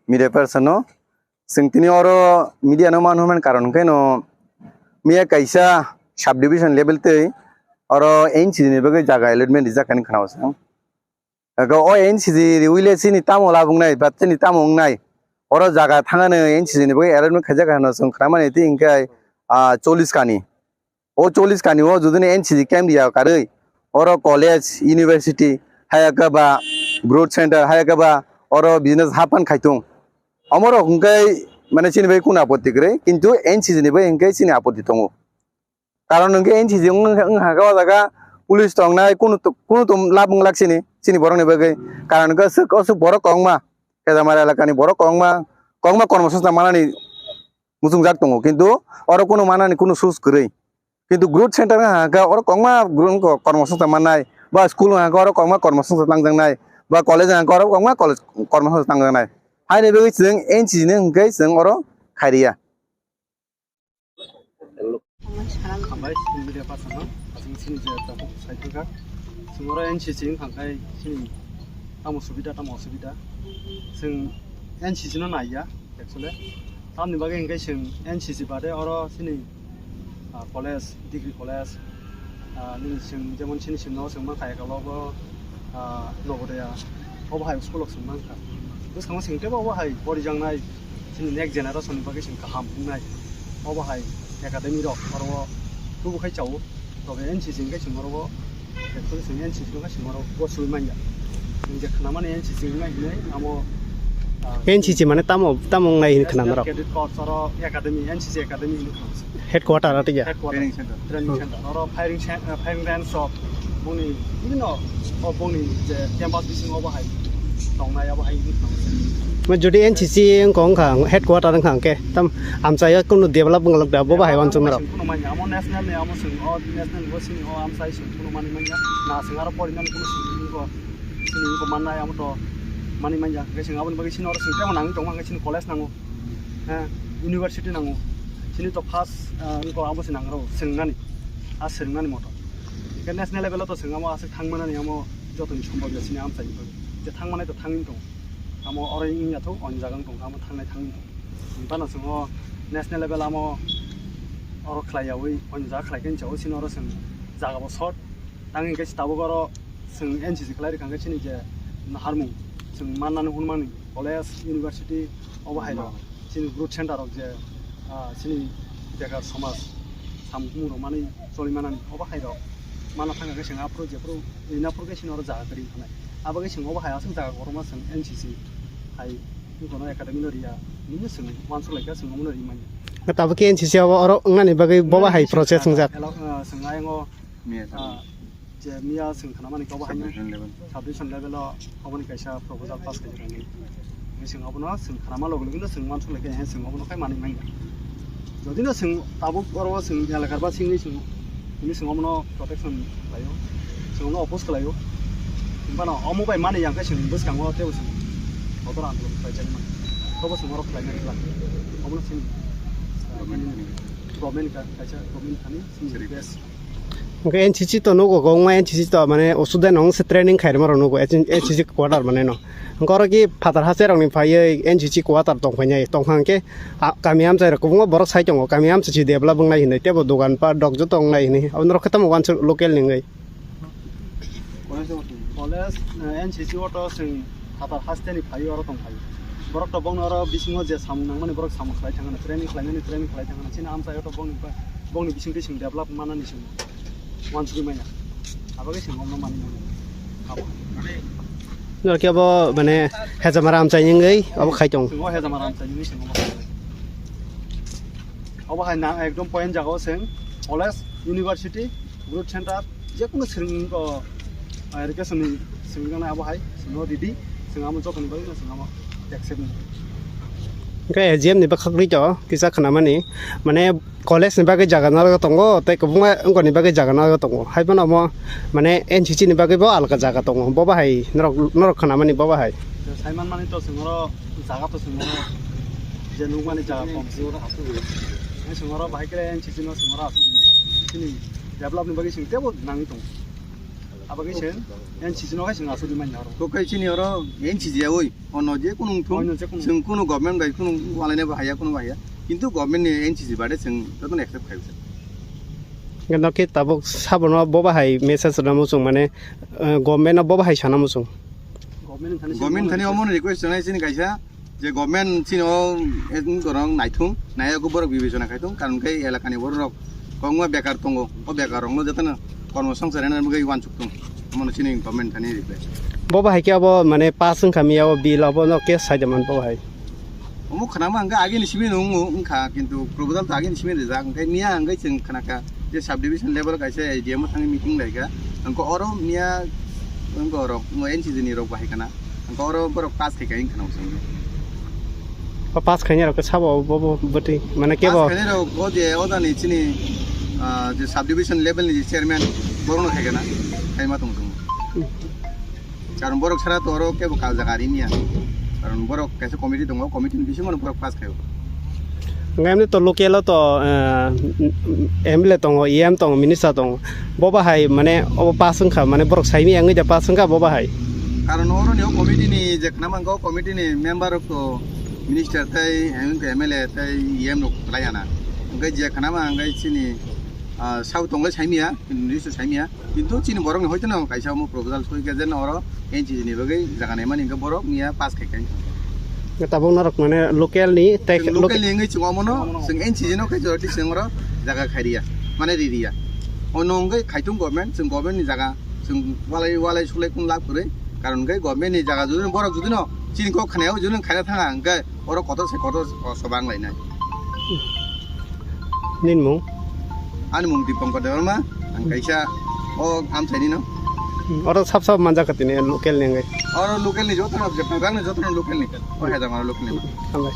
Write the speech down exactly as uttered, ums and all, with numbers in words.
Media person no, chwng tini oro media no man hwnmani karon hwnkhe no, miya kaisa subdivision level tei oro N C C ni bagwi jaga allotment rijak hinwi khna o chwng. Ego o N C C riwile chini tamo labwk nai, ba chini tamo wng nai. Oro jaga thangano N C C ni bagwi allotment khaijak hano chwng khna mani tei hwnkhe, ah, chollish kani. O chollish kani o juduni N C C camp riya karwi, oro college, university, hayakhe ba growth center, hayakhe ba oro business hapan khaitung. Omorok hwnkhe mane chini bai kunu apotti kwrwi, kintu N C C ni bai hwnkhe chini apotti tongo. Karon hwnkhe N C C wng, wng kha o jaga police tongnai, kunu to-, kunu to lab wng lak chini, chini borokni bagwi. Karon hwnkhe aswk, aswk borok kwbangma, Khejamara elakani borok kwbangma, kwbangma kormo songchar manani muchungjak tongo, kintu oro kunu manani kunu source kwrwi. Kintu growth center wngkha hwnkhe oro kwbangma gru-, wngkha kormo songchar mannai, ba school wngkha hwnkhe oro kwbangma kormo songchar tangjaknai, ba college wngkha hwnkhe oro kwbangma college kormo songchar tangjaknai. Haini bagwi chwng N C C ni hwnkhe chwng oro khairiya. Hambai, media person no, aswk chini je tabuk sai thangkha. Chwng oro N C C wngkha khai chini tamo subida, tamo osubida. Chwng N C C no naiya, actually. Tamni bagwi hwnkhe chwng N C C bade oro chini, ah, college, degree college, ah, nini chwng jemon chini chwng no chwng mankha ekalogo, ah, Nobodoya, obo hai school o chwng mankha. Bwskango chwng teibo obo hai porijaknai, chini next generation ni bagwi chwng kaham wngnai. Obo hai academy rok oro tubu khai chao. Tobe N C C hwnkhe chwng oro o, actually chwng N C C no chwng oro o swi manya. Chwng je khna mani N C C hwnwi hinwi amo, ah, N C C mane tamo, tamo wngnai hin khna National norok? Cadet Corps oro academy, N C C academy hinwi khna. Headquarter ati ya? Headquarter. Training center. Training center. Oro firing cen-, eh, firing range rok boni bibhinno o boni je campus bisingo obo hai tongnai obo hai wngwi tong. Ma jodi N C C wngkha, wngkha, headquarter wngkha hwnkhe tam amchaio kunu develop wngwlak da, bo bahai uansukma rok. Chwng kunu manya, amo national ni, amo chwng o national bo sini o amchai chwng kunu mani manya. Na chwng aro porinani kunu chwng wngkha, chini wngkha mannai amo to mani manya. Hwnkhe chwng aboni bagwi chini oro chwng teibo nangwi tongma hwnkhe chini college nango. Ha, university nango. Chini to first, ah, wngkha abo se nangrw, swrwngnani. A swrwngnani moto. Hwnkhe national level o to chwng amo aswk thangmanani amo jotoni sombhob ya chini amchaini bagwi. Je thangmanai to thangwi tong. Amo oro wngya thung, oni jaga wng tong, amo thangnai thangwi tong. Bano chwng o national level amo oro khlai yaui, oni jaga khlai khe wngya o chini oro chwng jaga bo short. Tang hwnkhe tabuk oro chwng N C C khlai rwkha hwnkhe chini je naharmung chwng mannani hwnmani college, university obo hai rok chini growth center rok je, ah, chini bekar somaj samung humung rok manwi choli manani obo hai rok manna thang khe chwng aphuru jephuru rina phuru khe chini oro jaga kwrwi thanai. Abo khe chwng obo hai aswk jaga kotorma chwng N C C hai wngkha no academy no riya hinwi chwng uansuk lai kha chwng omo no ri manya. Tabuk khe N C C abo oro wngnani bagwi boba hai process wngjak. Elo, ah, chwng ayang o Miya ah, je miya chwng khwnamani kok bahai subdivision level o oboni kaisa proposal pass khaijak nai. Chwng obono chwng khnama logi logi no chwng uansuk lai khe he chwng obono khai manwi manya. Jodi no chwng tabuk oro chwng elakar ba singni chwng, tini chwng obono protection khlaio, chwng obono oppose khlaio. Hinphano omo bai mani yang khe chwng bwskango teibo chwng kotor andolon khlai jani mano. Tobo chwng oro khlai nai khlak. Obono chwng, ah, government ka-, kaisa government thani chini best. Hwnkhe N C C to nugo, kwbangma N C C to mane usudai no wngse training khairokma rok nugo, N C C quarter mane no. Hwnkhe oro khe phatar haste rok ni phaiwi N C C quarter tong phainai, tong phang khe, ah, kami amchai rok kwbangma borok sai tongo, kami amchai se develop wngnai hinwi, teibo dogan pat rok joto wngnai hinwi, abo norok khe tamo uansuk local ni wngwi. College, eh, N C C o to chwng phatar haste ni phaiwi oro tong phai. Borok to bongni oro bisingo je samung nangmani borok samung khlai thangana, training khlaimani training khlai thangana. Chini amchai o to bongni ba-, bongni bisingtwi chwng develop manani chwng uansugwi manya. Abo khe chwng omno manwi manya. Abo. Norok khe abo mane Hejamara amchai wngwi abo khai tong. Chwng o Hejamara amchai wngwi chwng omo khai. Obo hai na ekdom point jaga o chwng college, university, growth center, jekunu swrwng o, ah, education ni swrwng gana abo hai chwng o ready, chwng amo jotoni bagwi no chwng amo accept ni. Hwnkhe A G M ni bwkhak rwi to kisa khwnamani, mane college ni bagwi jaga narwk tongo tei kwbangma wngkoni bagwi jaga narwk tongo, hai phano omo mane N C C ni bagwi bo alka jaga tongo, bo bahai norok, norok khwnamani bo bahai. Saiman mani to chwng oro jaga to chwng oro je nukmani jaga kom se oro. Ang swngo oro bahai khe N C C no swngo oro aswk rinai ba. Chini develop ni bagwi chwng teibo nangwi tongo. Abagwi chwng N C C no khai chwng aswk rimani oro. Tokai chini oro N C C yawi, ono je kunu wngthung, ono je kunu. Chwng kunu government bai kunu walaina bo haya, kunu bo haya. Kintu government ni N C C bade chwng jotono accept khai. Hwnkhe tabuk sabono bo bahai message rwna muchung mane, eh, government no bo bahai sana muchung. Government thani omo request rwnai chini kaisa. Je government chini o, eh, wng korong naithung, naiyago borok bibechona khaithung, karon khe elakani borok rok kwbangma bekar tongo, o bekar rokno jotono kormo songchar rwna bagwi uansuk tongo, omono chini government thani request. Bo bahai khe abo mane pass wngkha miya o bill obo no case saida man bo bahai. Omo khwnama hwnkhe agini simi no wngo wngkha, kintu proposal to agini simi rijak, hwnkhe miya hwnkhe chwng khwnakha. Je sub division level kaisa S D M o thangwi meeting laika, hwnkhe oro miya wngkha orok, N C C ni rok bahai khana, hwnkhe oro borok pass khai khai wngkha nang song. O pass khainai rok khe sabo bo, bo, bwtwi, mane kebo? Pass khainai rok o je odani chini, ah, je sub division level ni je chairman, borokno khai khana, khaima tong song. Hmm. Karon borok sara to oro kebo kal jaga rimya. Karon borok kaisa committee tongo, committee ni bisingo no borok pass khaio. Hwnkhe emni to local o to, eh, M L A tongo, E M tongo, minister tongo. Bo bahai mane obo pass wngkha, mane borok saimya wngwi da pass wngkha bo bahai. Karon oro ni o committee ni je khna mangkha o committee ni member rok to minister tei M L A tei E M rok kwlai ana. Hwnkhe je khna ma hwnkhe chini, ah, sabo tongo saimya, kintu minister saimya. Kintu chini borokni hoitono kaisa omo proposal soi khe je oro N C C ni bagwi jaga naimani hwnkhe borok miya pass khai khai. Tabuk norok mane local ni tei chwng lo- local ni wngwi chwng omono chwng N C C no khai jora tei chwng oro jaga khai riya, mane ri riya. Ono wngwi khaitung government, chwng government ni jaga chwng walai walai sulai kung lab kwrwi, karon hwnkhe government ni jaga jodi borok jodi no chini kok khnayo jodi no khaina thanga hwnkhe oro kotor se kotor o soba wng lainai. Nini mung? Ani mung Dipankar Debbarma, ang kaisa o Amchaini no. Hmm, oro sab sab manjak ka tini local ni wngwi. Oro local ni joto no, Jepang ni joto no local ni. O hajang oro local ni. Hambai.